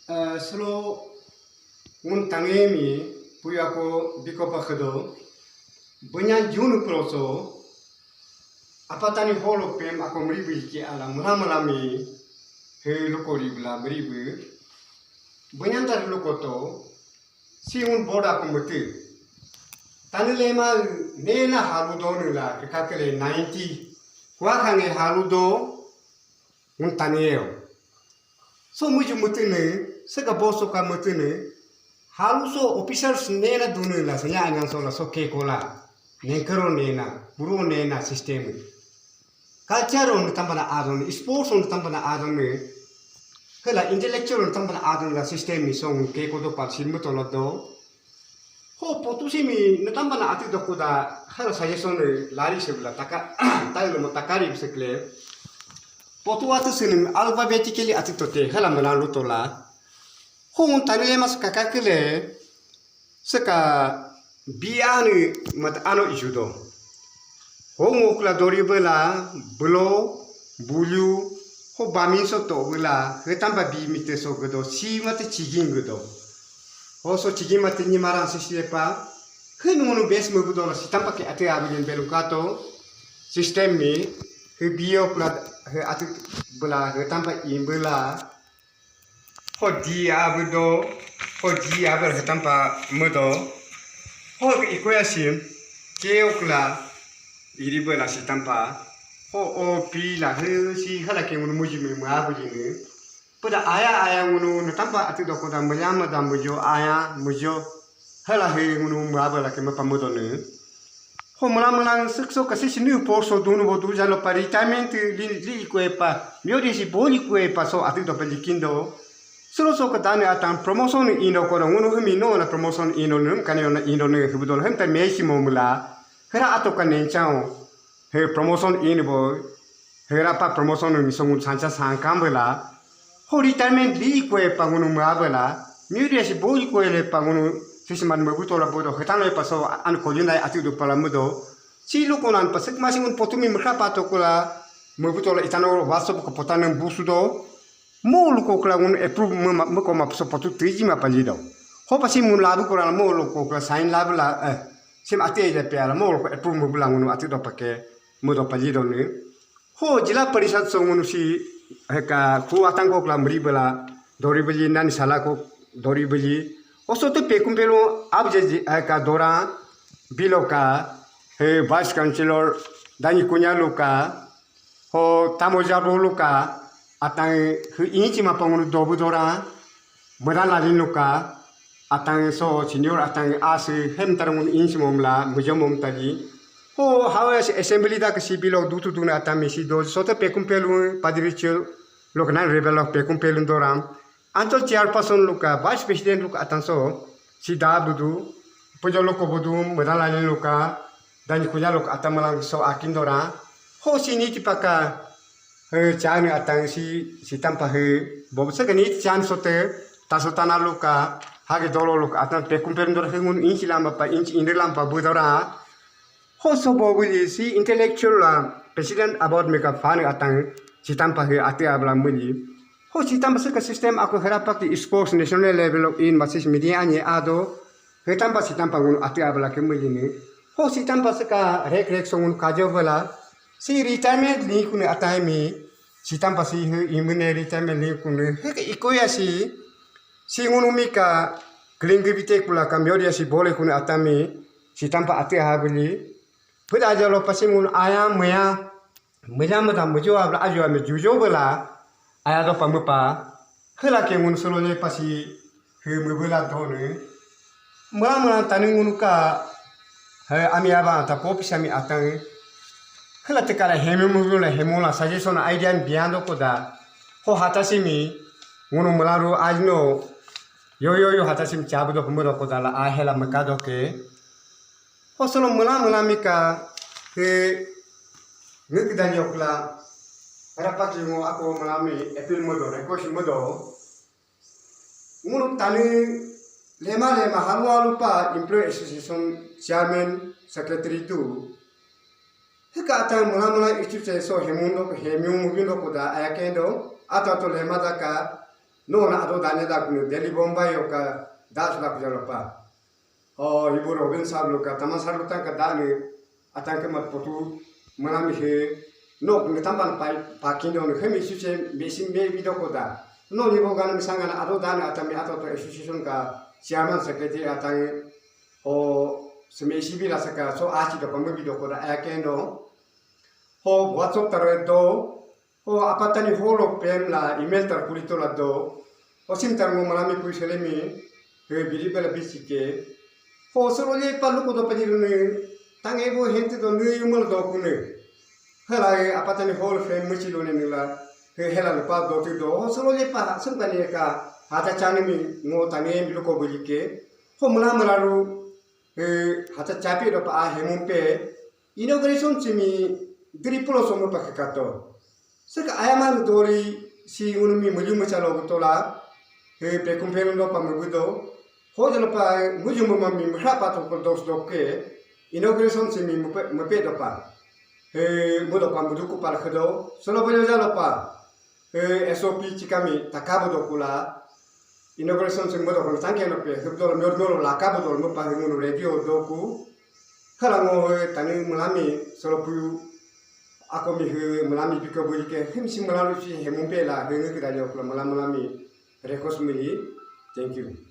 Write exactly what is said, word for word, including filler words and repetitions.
Solo ngun tangemi puya ko biko pa khado. Banya junu proso. Apatani holo pem ako mribu ki ala mula mula mi. He loko ribla mribu. Banya tar loko to. Si un boda ko mutu. Tani lema nena halu do nula ke kakele ninety. Kwa kange halu do. Un tani eo. So muju mutu ne, sega boso ka mutu ne. Halu so officers nena dunu la sanya anyan so la so ke kola. Nenkero nena, buru nena system. Culture on tambana adon, sports on tambana adon ne. Kala intellectual on tambana adon la system ni song ke kodo pa sin muto la do. Ho potu simi natambana ati dokuda hala suggestion lari sebla taka tayo mo takari sekle. Potu atu sini alphabetically ati tote hala mena lutola. Ho un tani mas kakakele seka biani mat ano ijudo. Ho ngokla dori bela belo bulyu ho bamin so to bela hetamba bi mite so gedo si mate chigin gedo. Ho so chigin mate ni maran se silepa. He nunu bes me budo si tampa ke ate abin belu kato. System mi he bio pula he atu bela he tampa in bela. Ho di abudo ho di abel he tampa mudo. Ho ikoya sim ke okla iri bela si tampa. Ho o pi la he si hala ke mun muji me ma bujini. Pada aya aya ngunu natamba ati doko da muyama da mujo aya mujo. Hala he ngunu mabala ke mapa mudo ne. Ho mula mula sik so kasi sini por so dunu bo du jalo pa retirement li li kue pa. Miodi si boli kue pa so ati do pelikindo. Solo so ka dane atan promotion indo ko ngunu hemi no na promotion indo num kane ona indo ne hubudol hem ta mesi mo mula. Hera ato ka nenchao. He promotion in bo hera pa promotion mi songun sancha sankam bela. Ho retirement li kue pa ngunu ma bela. Miudi si boli kue le pa ngunu sisiman mabuto la bodo hetan le pa so an kolinda ati do pala mudo. Si lukonan pa sik masi un potumi mekha pa to kula mabuto la itano waso ko potan busudo. Mo luko kula ngunu approve meko ma so potu tiji ma palido. Ho pa si mun labu kula mo luko kula sign labu la eh. Sim ati de pe ala mo luko approve mo bula ngunu ati do pake mudo palido ni. Ho jila parisad so ngunu si heka ku atang ko kula mri bela dori beli nan sala ko dori beli. Oso te pekum pelo abje heka dora biloka he vice chancellor dani kunya luka. Ho tamo jabo luka atang he inchi ma pangunu dobu dora mudan lalin luka atang so senior atang asi hem tarungun inchi momla mujamom tadi. Ho hawa assembly da kasi bilo dutu duna atami si do soto pekum pelu padiricho loknan rebel lok pekum pelu doram. Anto chairperson luka vice president luka atanso si da budu pujo loko budu medalani luka dan kunya luka atamalang so akindora. Ho si niti paka he chani atang si si tampa he bob sega niti chan sote tasotana luka hage dolo luka atan pekum perundor hengun inchi lamba pa inchi indre lampa budora. Ho so bo wili si intellectual la president about meka fani atang si tampa he ati abla muli. Ho si tampa seka system aku herapak di sports national level of in masis media anye ado he tampa si tampa ngunu ati abla ke muli ni. Ho si tampa seka rek rek so ngunu kajo bela si retirement ni kune atai mi si tampa si he imune retirement ni kune he ke ikoya si si ngunu mika klingi bite kula kamyodia si bole kune atami si tampa ati habili. Peda aja lo pasi ngunu aya maya maya mata mujo abla ajo ame jujo bela aya do pamupa hela ke ngunu solo le pasi he mubela done. Mula mula tani ngunu ka he ami aba ata popi sami atang hela te kala hemi mubela hemula suggestion idea biando koda ho hatasi mi ngunu mula ru ajno yo yo yo hatasi mi chabu do pamudo koda la a hela mekado ke. Ho solo mula mula mika he ngeki dani okla rapati ngo ako mula mi appeal mudo request mudo. Ngunu tani lema lema halu alu pa employee association chairman secretary tu. Hika atan mula mula ichu che so hemundo ko hemiu mubindo ko da ayakendo ato ato lema daka No na ado danya da kunu Delhi Bombay yo ka da sula ku jalo pa. O ibu Robin sab lo ka tamasar lo tang ka da ni atang ke mat potu manami he no ngetamban pai pakindo ne hemi suse mesi me bido ko da. No ni bo gana misanga na ado danya atami ato to association ka chairman secretary atang o semesi bila saka so achi do pambi do ko da ayakendo. Ho WhatsApp tare do. Ho apatani holo pem la email tar kulito la do. Ho sim tar ngo malami pui selemi. He biri bela bisike. Ho solo le pa luko do pajiruni. Tange bo hente do nui umul do kune. Hela he apatani holo pem muchilo ne nila. He hela lupa do tu do. Ho solo le pa sum kani ka hata chani mi ngo tange mi luko bulike. Ho mula mula ru. He hata chapi do pa a hemumpe. Inauguration simi diri pulo somo pa kakato. Saka ayama dori si unumi muju mucha lo tola. He pe kumpelo no pa mugudo. Hoja lo pa muju mama mi mhra pa to ko dos do ke. Inauguration simi mupe mupe do pa. He mudo pa mudu ku pa khdo. Solo bojo jalo pa. He S O P chikami takabo do kula. Inauguration sing mo do ko tangke no pe. Hubdo lo myor myor la kabo do mo pa ngunu radio do ku. Kala ngo he tani mulami solo puyu. Ako mi he mulami bika buri ke him si mulalu si he mumpe la he ngi kida yo kula mula mulami request mili. Thank you.